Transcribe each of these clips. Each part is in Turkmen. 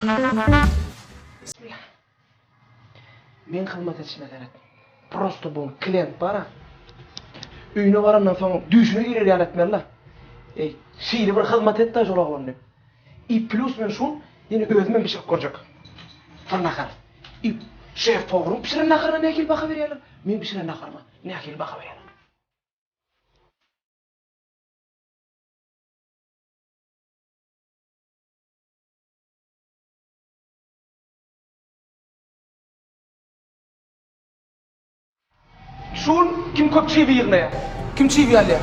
Bismillah. Meň hyzmat etişime seret. Prosto bu klient bar-a. Öýüne barandan soň düýşüne girer ýaly etmeli-la. Eý, şeýle bir hyzmat et-dä şol oglan diýip. I plus men şun ýene özümem bişirip görjek. Bir nahar. I şef powuryň bişiren naharyna nähili baha berýärler, meň bişiren naharyma nähili baha berýärler. Şu gün kim köp çibi ýygnaýar? Kim çibi alýar?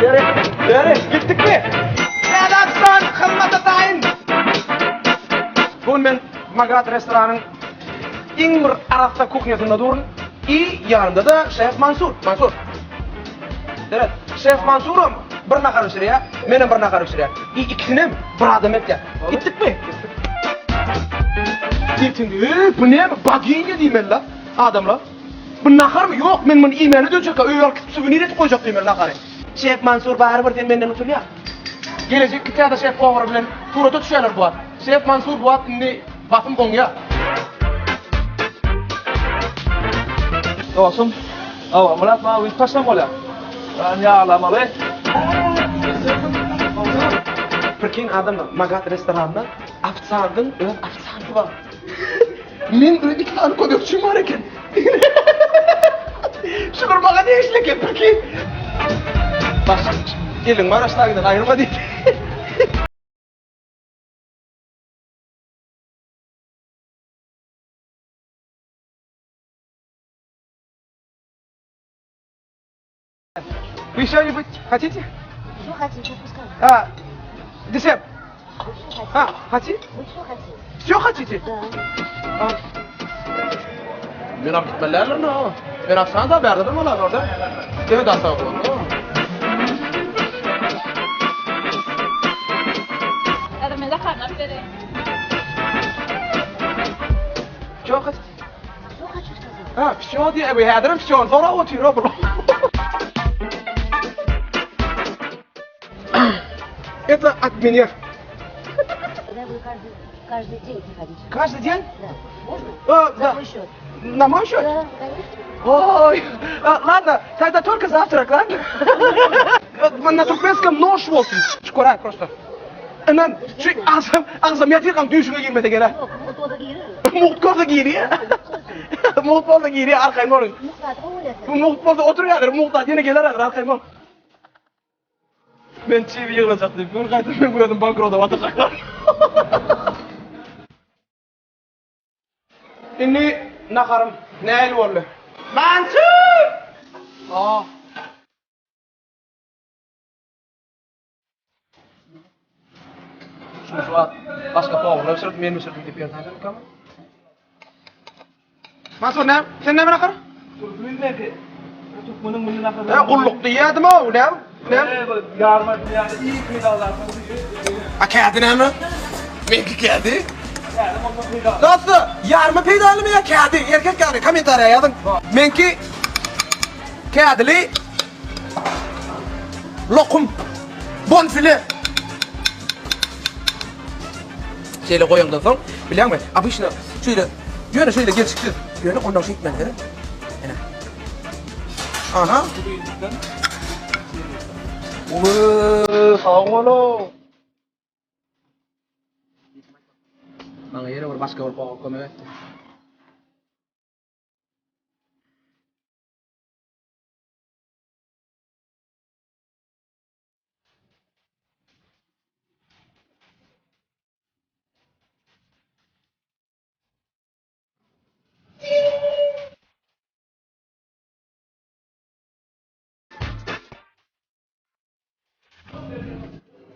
Beri, beri, gitdikmi? Gazagystan hyzmata taýyn. Bu gün men Magat restoranyň iň bir arassa kuhnýasynda durun. I ýanymda-da şef Mansur. Mansur. Seret, şef Mansuram bir nahar bişirýär, menem bir nahar bişirýän. I ikisinem bir adam etýär. Gitdikmi? Gitdik. Eý, bu näme? Boginya diýmeli-la adamlar. Bu naharmy? Ýok, men muny iýmäne dönjek-ä, öýe alyp gidip suwenir edip goýjak diýmeli nahary. Şef Mansur barybir sen menden utulýaň. Gelejekki täze şef powary bilen surata düşýärler bu wagt. Şef Mansur bu wagt indi basym oňýar. Dostum, hawa, Myrat maňa guýup taşlan bolýar. Ben ýaglamaly. Prikine adamlar, Magat restoranda ofisiantyň öz ofisianty bar. Meň öz iki sany kömekçim bar eken. Şular maňa degişli eken, prikine. Baş, eliň bar aşagydan aýyrma diýdi. Вы что-нибудь хотите? Что хотите, пускай. А, десерт. Вы что хотите? А, хотите? Вы что хотите? Все хотите? Да. А. Men am gitmeliler no. Men akşam da bärde durmalar orada. Deme da sag bol. Häzir men naharyny alyp bereýin. Çok хотите? Что хочу сказать? Ha, все diye, bu häzirem все sorap otyr o bu. Это от меня. Тогда я буду каждый, каждый день приходить. Каждый день? Да. Можно? А, За да. мой счет. На мой счет? Да, конечно. Ой, а, ладно, тогда только завтрак, ладно? На туркменском нож bolsun. Şükür просто. Inan, şu agşam, agşam ýatyrkam düýşüňe girmese gerek. Ýok, mugt bolsa girer. Mugt bolsa girýär. Mugt bolsa girýär, arkaýyn boluň. Mugt zady gowy bolýar. Mugt bolsa oturýardyr, mugt zat ýene geler häzir, arkaýyn bol. Men çibi ýygnajak diýip, gör gaýtam meň özüm bankroda batyrjaklar. Indi naharym nähili boldy? Mansur! Ah. Şunu şu wagt başga powurlar bişirdi, men bişirdim diýip ýerden aýdamykamy? Mansur näme? Sen näme nahar? Türkmen Türkmeniň milli nahary. E, gulluk diýýärdim-ow, näme? Näme? Ýarma dünýäde iň peýdaly zat. A kädi näme? Meňki kädi. Kädi ondan peýdaly. Dostlar, ýarma peýdalymy ýa kädi? Erkek ýaly kommentariýa ýazyň. Meňki kädili Lokum. Bonfile. Şeýle goýandan soň, bilýäňmi, obyçno şeýle, ýöne şeýle gelşiksiz. Ýöne ondan şeýtmeli gerek. Ene. Aha. Uy, sag boluň. Maňa ýene bir başga bir gowy kömek etdi.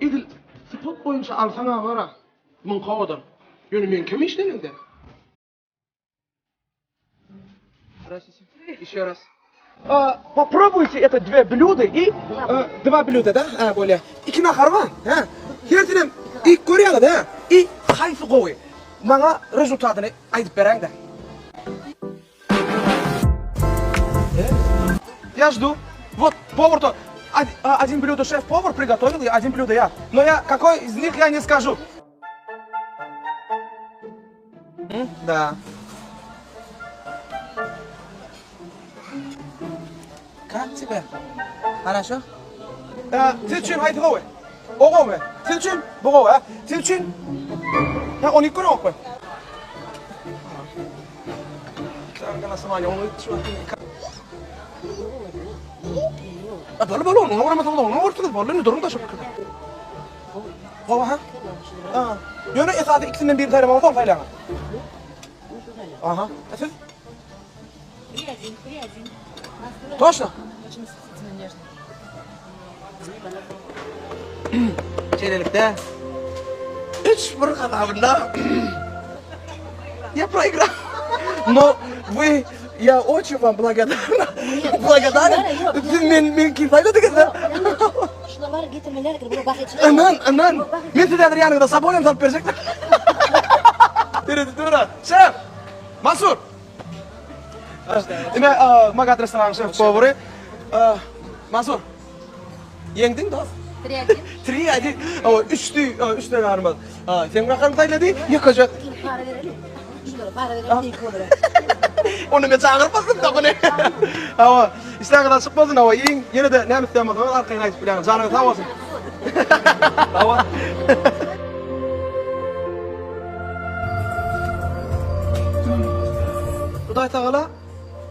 Edil sypat boýunça alsaň-a bar-a, muňky owadan. Ýöne meňkem işlenende. Еще раз. Попробуйте это две блюда и два блюда, да? Ha, bolýar. Iki nahar bar, ha? Hersinem iýip görýäňiz, ha? I haýsy gowy? Maňa rezultatyny aýdyp beräýiň-dä. Я жду. Вот, повар-то. Один блюдо шеф-повар приготовил, и один блюдо я. Но я какой из них я не скажу. Да. Как тебе? Хорошо? Siz üçin haýsy gowy? O gowumy? Siz üçin bu gowy, a? Siz üçin? Ha, ony görüňokmy? A, boldy, boldy, onuň görmesem boldy, onuň görüpsiňiz, boldy, indi duruň-da şu pikirde. Gowy, ha? Ha. Ýöne esasy ikisinden birini saýlamaly bolsa, ony saýlaňyz. Aha. A siz? Toçno? Şeýlelikde, üç bir hasabynda я проиграл. Но вы, я очень вам благодарна. Благодарен. Siz men men kim saýladyňyz? Şuna bar getirmeler, bu bakyçy. Ynan, ynan. Men size häzir ýanyňyzda sabon hem salyp berjek. Seredip dur. Şef! Mansur! Ine, Magat restoranyň şef powary. Mansur. Ýeňdiň dos. 3-1. 3-1. Hawa, üçdi, üçden armaz. Seň kakaň saýlady, ýekeje. Para bereli. Şulara para bereli, diýip bolar. Ony men çagyrmasyn da muny. Hawa, işdäňiz açyk bolsun, hawa, iýiň. Ýene-de näme isleýän bolsaňyz arkaýyn aýdyp bilýäňiz. Janyňyz sag bolsun. Hawa. Hudaýtagala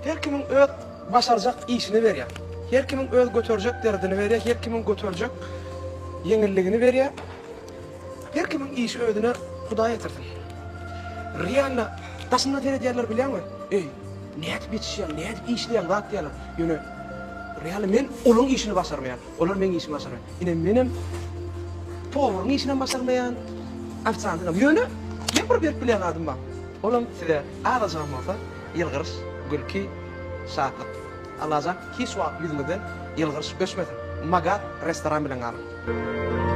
her kimiň öz başarjak işini berýär. Her kimiň öz göterjek derdini berýär, her kimiň göterjek ýeňilligini berýär. Her kimiň işi özüne Hudaý ýetirsin. Realno daşyndan seredýärler bilýäňmi? Eý, nädip ýetişýäň, nädip işleýäň zat diýýärler. Ýöne realno men olaň işini başarmaýan, olar meň işimi başarmaýar. Ine menem powuryň işinem başarmaýan, ofisiantyňam. Ýöne men bir berip bilýän zadym bar. Olam size azajygam bolsa ýylgyryş, gülki, şatlyk. Allajan hiç wagt ýüzüňizden ýylgyryş öçmesin. Magat restoran bilen galyň.